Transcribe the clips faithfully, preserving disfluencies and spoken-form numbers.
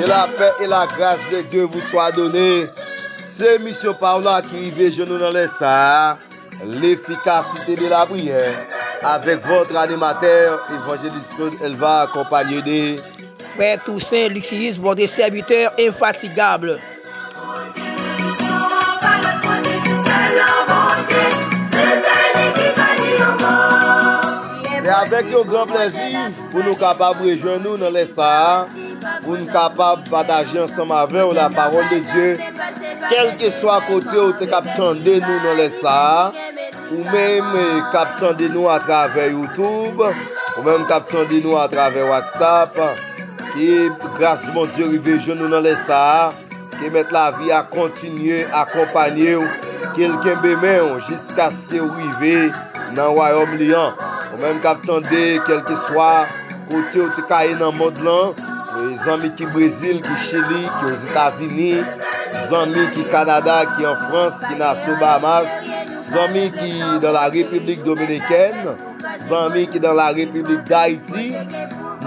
Que la paix et la grâce de Dieu vous soit donnée. Se misyon pa w la ki rive jwenn nou nan lè sa a. L'efficacité de la prière. Avec votre animateur, évangéliste Claude Elva, accompagné de Frè Toussaint Lucius, votre serviteur infatigable. Se avèk yon gran plèzi pou nou kapab rejwenn nou nan lè sa a, pou n kapab pataje ansanm avè w la parole de Dieu. Kèlkeswa kote w te k ap tande nou nan lè sa a, ou menm, eh, k ap tande nou atravè YouTube, ou menm k ap tande nou atravè WhatsApp, ke gras Bondye rive jwenn nou nan lè sa a, ke Mèt lavi a kontinye akonpanye w, ke l kenbe men w jiskaske w rive nan wayòm li an. Ou menm k ap tande, kèlkeswa kote w te ka ye nan mond lan, e zanmi ki Brezil, ki Chili, ki Ozetazini, zanmi ki Kanada, ki an Frans, ki Nassau, Bahamas, zanmi ki dans la République dominicaine, zanmi ki dans la République d'Haïti,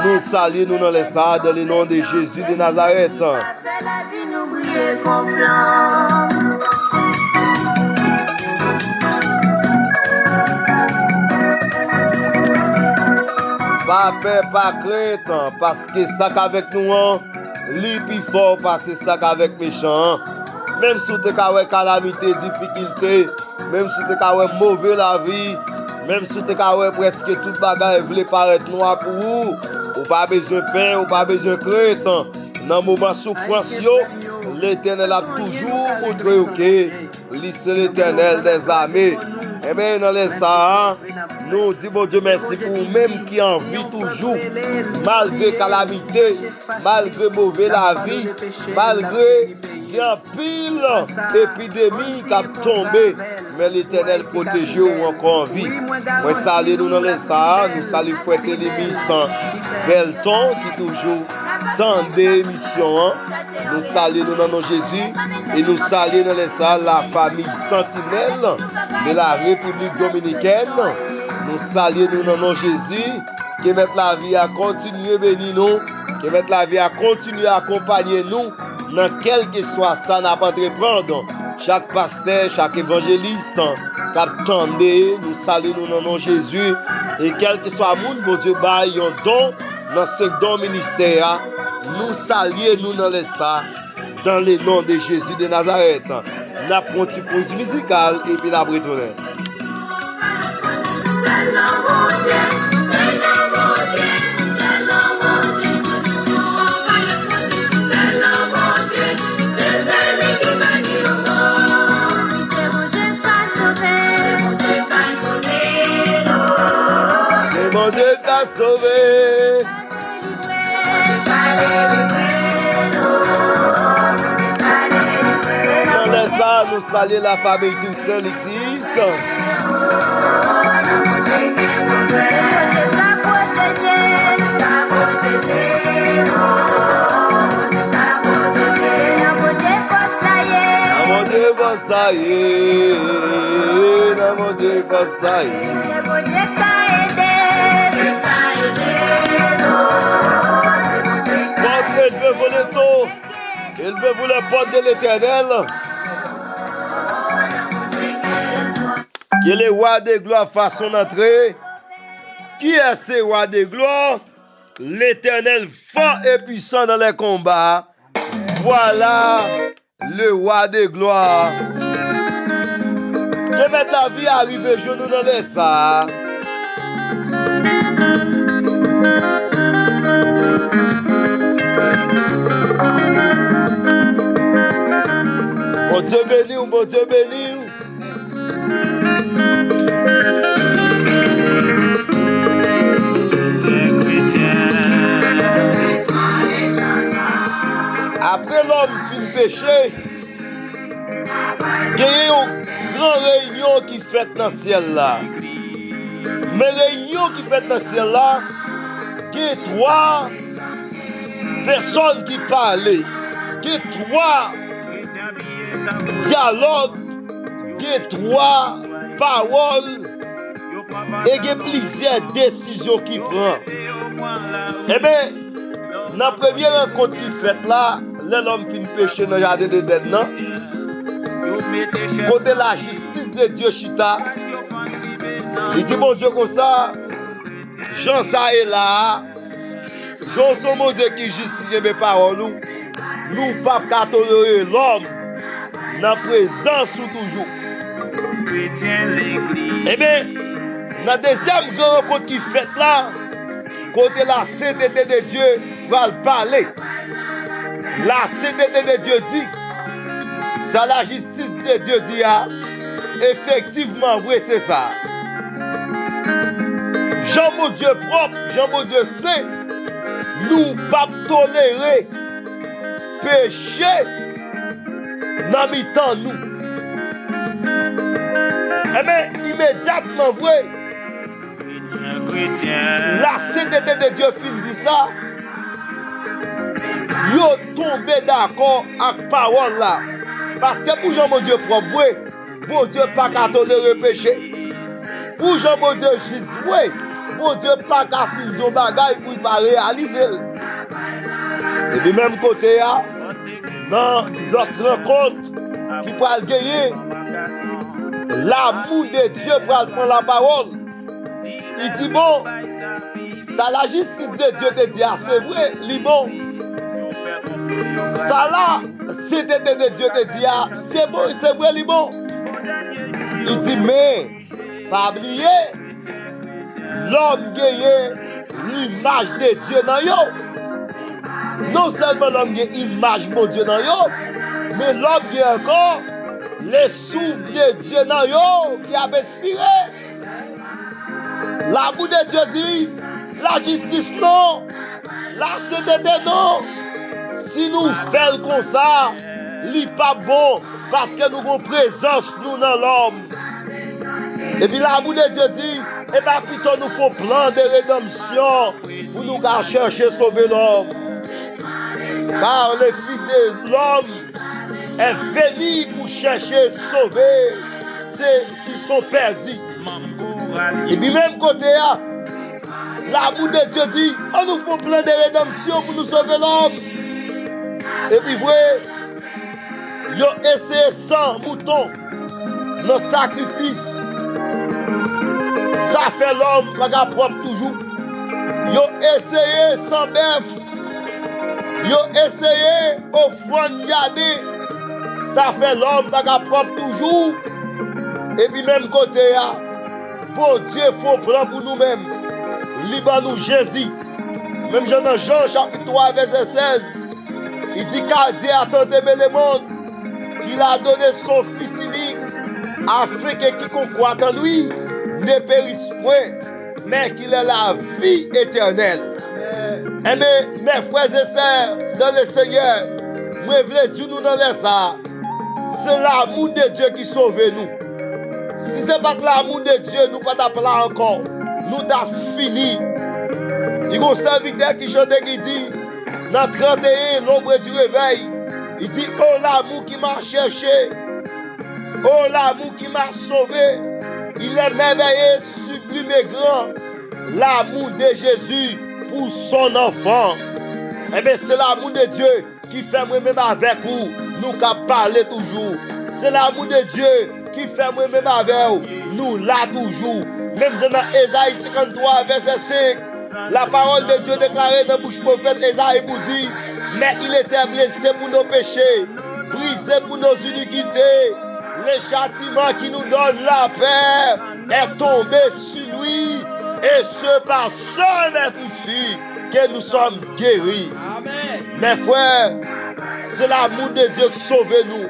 nou salye nou nan lè sa a, dans le nom de Jésus de Nazareth. Fè lavi nou briye kon flanm. Pa pè, pa krent, paske sa k avèk nou an, li pi fò pase sa k avèk mechan an. Menm si w te ka wè kalamite, difikilte, menm si w te ka wè move lavi, menm si w te ka wè prèske tout bagay vle parèt nwa pou ou, ou pa bezwen pè, ou pa bezwen krent. Nan moman soufrans yo, Letènèl ap toujou montre yo ke li se Letènèl dèzame. Enben, nan lè sa a, nou di Bondye mèsi pou ou menm ki an vi toujou, malgre kalamite, malgre move lavi, malgre gen anpil epidemi k ap tonbe, men Letènèl pwoteje w ankò an vi. Mwen salye nou nan lè sa a, nou salye frè Telimis Belton ki toujou tande emisyon an. Nou salye nou nan non Jezi e nou salye nan lè sa a la famille Sentinelle de la République Dominicaine. Nou salye nou nan non Jezi. Ke Mèt lavi a kontinye beni nou. Ke Mèt lavi a kontinye akonpanye nou nan kèlkeswa sa n ap antreprann. Chak pastè, chak evanjelis k ap tande, nou salye nou nan non Jezi. E kèlkeswa moun Bondye bay yon don nan senk don ministè a, nou salye nou nan lè sa a. Dans le nom de Jésus de Nazareth. N ap pran ti poz mizikal epi n ap retounen. Se Bondye k ka sove. Nan lè sa a, nou salye lafanmi Toussaint Lucius. Nan Bondye fòs la ye, nan Bondye fòs la ye. Pòt elve voleto, elve voulè pòt de Letènèl. Que le roi de gloire fasse son entrée. Qui est ce roi de gloire? L'Éternel fort et puissant dans les combats. Voilà le roi de gloire. Ke Mèt lavi a rive jwenn nou nan lè sa a. Bondye beni w, Bondye beni w. Apre lòm fin peche, genyen yon gran reyinyon ki fèt nan syèl la. Men reyinyon ki fèt nan syèl la, gen twa pèsòn ki pale, gen twa dyalòg, gen twa pawòl e gen plizyè desizyon ki pran. Enben, Nan premye rankont ki fèt la, lè lòm fin peche nan jaden Edenn nan, kote lajistis de Dye chita, li di Bondye konsa, jan sa ye la a, jan w se yon Bondye ki jis, ki kenbe pawòl ou, nou p ap ka tolere lòm nan prezans ou toujou. Ebyen, nan dezyèm gran rankont ki fèt la, kote lasentete de Dye pral pale, lasentete de Dye di, sa lajistis de Dye di a, efektivman vre se sa. Jan Bondye pwòp, jan Bondye sen, nou p ap tolere peche nan mitan nou. Ebyen, imedyatman vre, lasentete de Dye fin di sa, yo tonbe dakò ak pawòl la. Paske pou jan Bondye pwòp vre, Bondye pa ka tolere peche. Pou jan Bondye jis vre, Bondye pa ka fin di yon bagay pou l pa reyalize l. Epi menm kote a, nan lòt rankont ki pral genyen, lamou de Dye pral pran lapawòl. Li di, bon, sa lajistis de Dye te di a, se vre, li bon. Sa lasentete de Dye te di a, se bon, se vre, li bon. Li di, men, pa bliye, lòm genyen limaj de Dye nan yo. Non sèlman lòm gen imaj Bondye nan yo, men lòm gen ankò le souf de Dye nan yo ki ap espire. Lamou de Dye di, lajistis non, lasentete non. Si nou fè l konsa, li p ap bon, paske nou gon prezans nou nan lòm. Epi lamou de Dye di, e pa pito nou fè yon plan de redanmsyon pou nou ka chèche sove lòm. Car le Fils de l'homme est venu pour chercher, sauver ceux qui sont perdus. Epi menm kote a, lamou de Dye di, an nou fè yon plan de redanmsyon pou nou sove lòm. Epi vre, yo eseye san mouton nan sakrifis. Sa fè lòm pa ka pwòp toujou. Yo eseye san bèf. Yo eseye ofrann jaden. Sa fè lòm pa ka pwòp toujou. Epi menm kote a, Bondye fè yon plan pou nou menm. Li ban nou Jezi. Menm jan nan Jan chapit twa vèsè sèz, il dit, car Dieu a tant aimé le monde qu'il a donné son Fils unique, afin que quiconque croit en lui ne périsse point, mais qu'il ait la vie éternelle. Enben, mes frères et sœurs dans le Seigneur, mwen vle di nou nan lè sa a, se lamou de Dye ki sove nou. Si se pa t lamou de Dye, nou pa t ap la ankò. Nou t ap fini. Li gon sèvitè ki chante ki di, nan trant e en, L'ombre du réveil, li di, oh l'amour qui m'a cherché, oh l'amour qui m'a sauvé, il est merveilleux, sublime et grand, l'amour de Jésus pour son enfant. Enben, se lamou de Dye ki fè mwen menm avèk ou, nou ka pale toujou. Se lamou de Dye ki fè mwen menm avè w, nou la toujou. Menm jan nan Ezayi senkanntwa, vèsè senk, lapawòl de Dye deklare nan bouch pwofèt Ezayi pou di, mais il était blessé pour nos péchés, brisé pour nos iniquités. Le châtiment qui nous donne la paix est tombé sur lui, et c'est par son esprit que nous sommes guéris. Mes frères, se lamou de Dye k sove nou.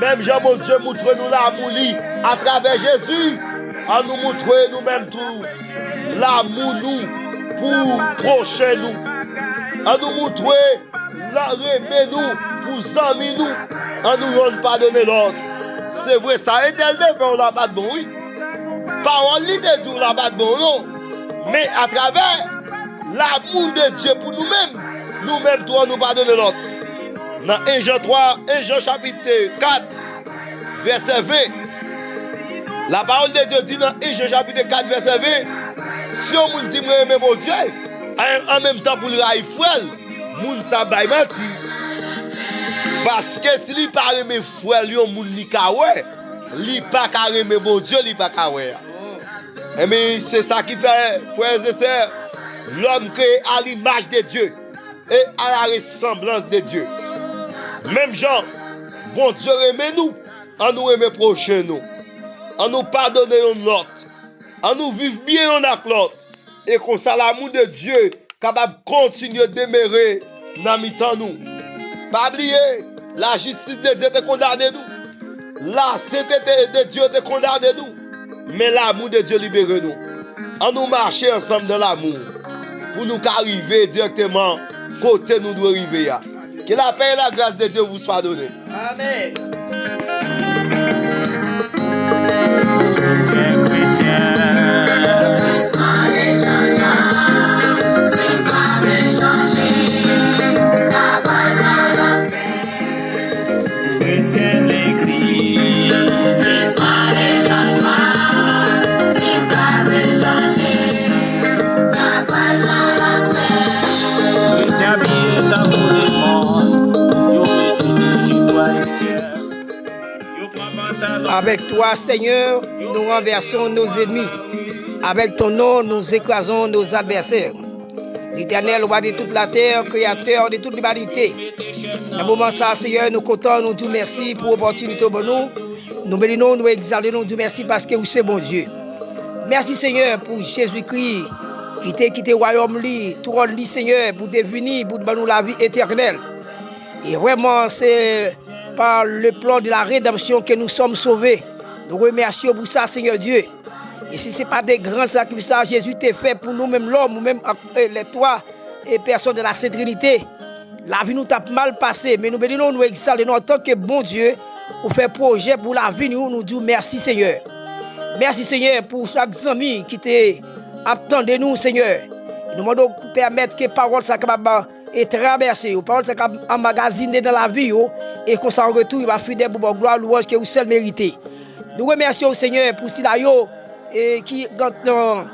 Menm jan Bondye moutre nou lamou li atravè Jezi, an nou moutre nou menm tou lamou nou pou pwochen nou. An nou moutre la renmen nou pou zanmi nou. An nou yonn padone lòt. Se vre, sa Etènèl te fè w la pa t bon, wi. Pawòl li te di w la pa t bon, non. Men atravè lamou de Dye pou nou menm, nou menm tou an nou padone lòt. Nan en Jan twa, en Jan chapit kat, vèsè ven, lapawòl de Dye di nan en Jan chapit kat, vèsè ven, si yon moun di, mwen renmen Bondye, an, an menm tan pou l rayi frè l, Moun sa bay manti. Paske si li pa renmen frè l yon moun li ka wè, li pa ka renmen Bondye li pa ka wè a. Ebyen, se sa ki fè, frères et sœurs, l'homme créé à l'image de Dieu et à la ressemblance de Dieu. Menm jan Bondye renmen nou, ann nou renmen pwochen nou. Ann nou padone youn lòt. Ann nou viv byen youn ak lòt. E konsa, lamou de Dye kapab kontinye demere nan mitan nou. Pa bliye, lajistis de Dye te kondane nou. Lasentete de Dye te kondane nou. Men lamou de Dye libere nou. Ann nou mache ansanm nan lamou pou nou ka rive dirèkteman kote nou dwe rive a. Que la paix et la grâce de Dieu vous soit donnée. Amen. Kretyen, kretyen. Kretyen legliz. Kretyen abiye tankou lemon, yo mete de jip ayisyen, yo pran pantalon. Avec toi, Seigneur, nous renversons nos ennemis. Avec ton nom, nous écrasons nos adversaires. L'Éternel, roi de toute la terre, créateur de toute l'humanité. Nan moman sa, Senyè, nou kontan, nou di w mèsi pou opòtinite w ban nou. Nou beni nou, nou egzalte nou, nou di w mèsi paske ou se Bondye. Mèsi, Senyè, pou Jezikri ki te kite wayòm li, twòn li, Senyè, pou te vini, pou ban nou lavi etènèl. E vrèman, se pa le plan de la rédemption que nous sommes sauvés. Nou remèsye w pou sa, Senyè Dye. E si se pa de gran sakrifis sa Jezi te fè pou nou menm lòm, ou menm ak, e, les trois, e, pèsòn de la Sent Trinite, lavi nou t ap mal pase, men nou beni non w, nou egzalte non w antanke Bondye, ou fè pwojè pou lavi nou, nou di w mèsi, Senyè. Mèsi, Senyè, pou chak zanmi ki te ap tande nou, Senyè. Nou mande w pèmèt ke pawòl sa kapab, e, travèse yo, pawòl sa k ap anmagazine nan lavi yo, e konsa an retou, yo va fidèl pou ba w glwa, lwanj ke ou sèl merite. Nou remèsye w, Senyè, pou sila yo, e, ki gentan,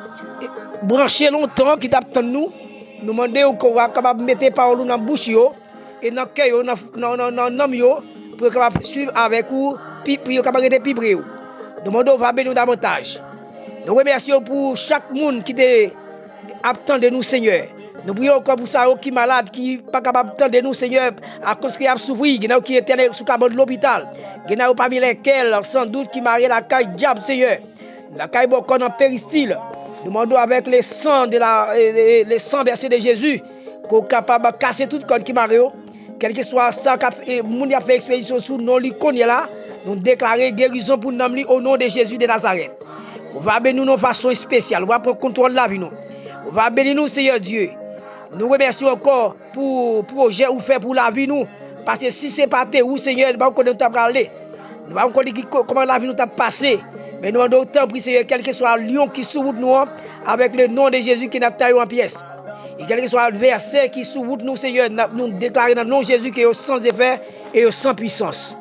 e, branche lontan, ki t ap tann nou. Nou mande w ke w va kapab mete pawòl ou nan bouch yo, e nan kè yo, nan, nan, nan, nan nanm yo, pou yo kapab swiv avèk ou, pi, pou yo kapab rete pi pre w. Nou mande w va beni w davantaj. Nou remèsye w pou chak moun ki te ap tande nou, Senyè. Nou priye ankò pou sa yo ki malad, ki pa kapab tande nou, Senyè, akoz ke y ap soufri. Gen nan yo ki entène sou kabann lopital. Gen nan yo pami lèkèl, sandout, ki mare lakay dyab, Senyè. Lakay bòkò nan peristil. Nou mande w avèk le sang de la, e, e, le sang versé de Jésus, ke w kapab kase tout kòd ki mare yo. Kèlkeswa sa k ap, e, moun y ap fè ekspedisyon sou non li kounye a la, nou deklare gerizon pou nanm li, o non de Jezi de Nazarèt. Ou va beni nou nan fason espesyal, ou va pran kontwòl lavi nou. Ou va beni nou, Senyè Dye. Nou remèsye w ankò pou pwojè ou fè pou lavi nou. Paske si se pa te ou, Senyè, nou pa konn kote nou ta prale. Nou pa konn kote ki, ko-, kòman lavi nou t ap pase. Men nou mande w, tanpri, Senyè, kèlkeswa lyon ki sou wout nou an, avèk le non de Jezi ke n ap taye yo an pyès. E kèlkeswa advèsè ki sou wout nou, Senyè, n ap, nou deklare nan non Jezi ke yo san efè e yo san pwisans.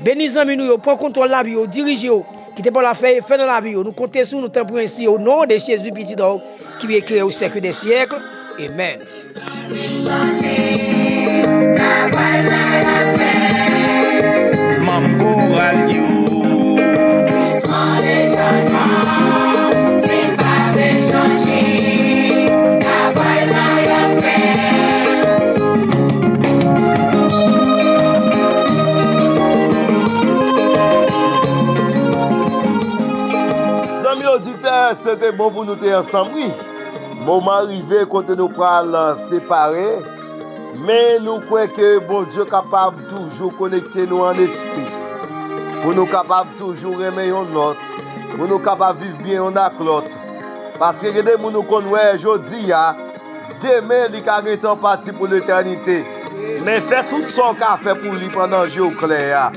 Beni zanmi nou yo, pran kontwòl lavi yo, dirije yo, kite pawòl la fè efè nan lavi yo. Nou konte sou nou, tanpri ensi, o non de Jezi, Pitit an w, ki viv e ki règne au siècle des siècles. Amen. Manm koral yo. Zanmi oditè, se te bon pou nou te ansanm, wi. Moman rive kote nou pral separe, men nou kwè ke Bondye kapab toujou konekte nou an espri, pou nou kapab toujou renmen youn lòt, pou nou kapab viv byen youn ak lòt. Paske gen de moun ou konn wè jodi a, demen li ka gentan pati pou letènite. Men fè tout sa w ka fè pou li pandan je w klè a.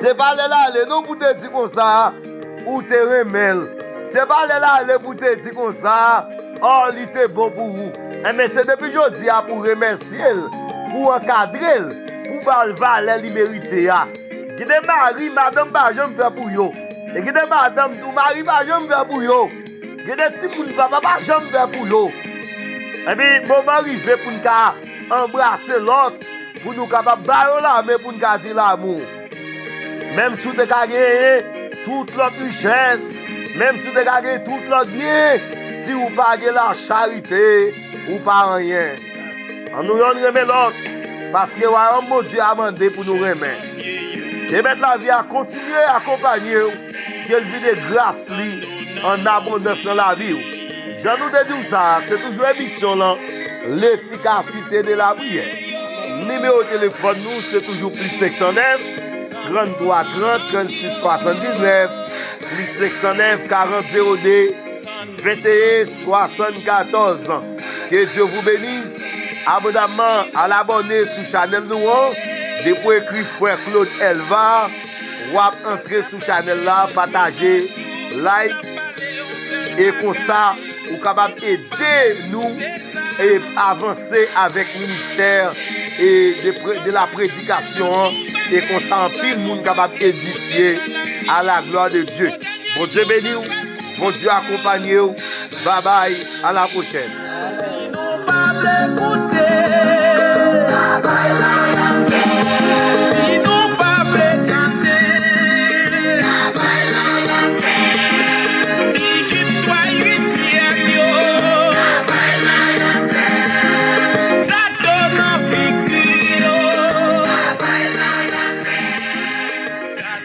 Se pa lè l ale non pou te di konsa, ou te renmen l. Se pa lè l ale pou te di konsa, ò, li te bon pou ou. Enben, se depi jodi a pou w remèsye l, pou w ankadre l, pou w ba l valè li merite a. Gen de mari, madanm pa janm fè pou yo. E gen de madanm tou, mari pa janm fè pou yo. Gen de timoun, papa pa janm fè pou yo. Enben, moman rive pou n ka anbrase lòt, pou nou kapab ba yo lamen, pou n ka di lanmou. Menm si w te ka genyen tout lòt richès, menm si w te ka genyen tout lòt byen, si w pa gen lacharite, ou pa anyen. Ann nou yonn renmen lòt, paske wayòm Bondye a mande pou nou renmen. Ke Mèt lavi a kontinye akonpanye w, ke l vide gras li an abondans nan lavi w. Jan nou te di w sa, se toujou emisyon lan, L'efficacité de la prière. Nimewo telefòn nou, se toujou plis senk san nèf, trann twa trant, trannsis swasanndisnèf, plis senk san nèf, karant zewo de, venteyen swasannkatòz. Que Dieu vous bénisse abondamment. Al abòne sou chanèl nou an. Depi w ekri frè Claude Elva, w ap antre sou chanèl la, pataje, like, e konsa, ou kapab ede nou e avanse avèk ministè e de, pre- de la predikasyon an, e konsa anpil moun kapab edifye à la gloire de Dieu. Bondye beni w, Bondye akonpanye w. Babay, a la pwochèn. Si nou pa vle koute,